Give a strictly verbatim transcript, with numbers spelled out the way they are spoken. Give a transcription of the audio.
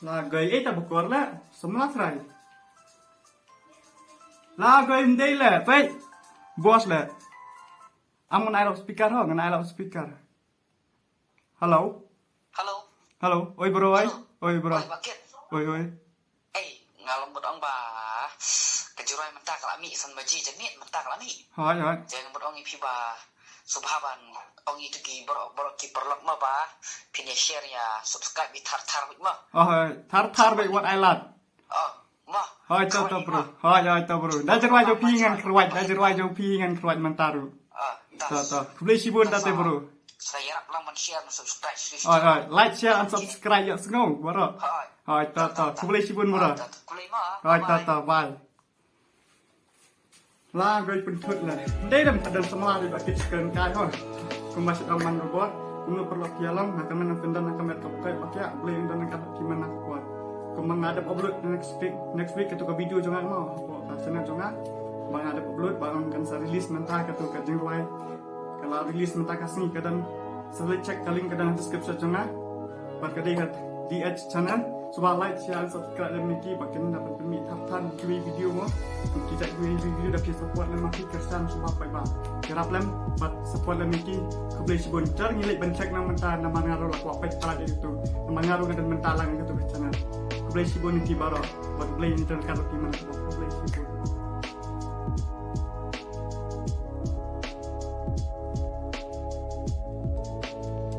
La goi ei ta bukor la samla trai. La goi ndei la pei bos la. Am ngan ai loudspeaker ho, ngan ai loudspeaker. Hello. Hello. Hello. Oi bro oi. Hello. Oi bro. Oi bakit. Oi oi. Ei, nga long bad ong ba ka jingrwai mynta ka la mih san baji janmiet mynta ka la mih. Hoi hoi. Jeng bad ong i phi ba subha ban ong i tu ki bro bro ki paralok ma ba phin ïa share ïa subscribe i thar thar wit ma. Oh hoi, thar thar wit wat ai lad. Oh, ma. Hoi to to bro. Hoi hoi to bro. Da jingrwai jong phi ngan kyrwat, da jingrwai jong phi ngan kyrwat mynta ruh. Ah, to to. Khublei shibun da te bro. Sa ïarap lang ban share ban subscribe. Hoi hoi, like share and subscribe ïa sngew bro. Hoi. Hoi to to. Khublei shibun bro. Hoi to to, bye. La goi pynthut la. Ndei dam kadam samla ri ba kit kan kai ho. Kumba sit ong man robot. Kumno paralok ïa long na kamen pyndan na kamen ka bukai ba kya. Blei ong dan ka ki man na ka kwat. Kumba nga dep upload next week, next week katu ka video jong nga mo. Ka channel jong nga ba nga dep upload ba nga kan sa release mynta katu ka jingrwai. Ka la release mynta ka sngi ka don. Sa leit check ka link ka don ha description jong nga. Bad ka dei ka D H channel. Sngewbha like, share and subscribe lem ïa ki ba kin da ban pynmih thar thar kiwei video mo. Ki jait kiwei video da phi support lem ïa ki, kyrshan sngewbha paidbah. Ïarap lem bad support lem ïa ki. Khublei shibun. Jar ngi leit ban check na mynta namar nga ruh la kwah peit palat ïa katu. Namar nga ruh nga don mynta lang ïa katu ka channel. Khublei shibun ïa ki baroh. Bad Blei un don ka ruh ki man. Khublei shibun.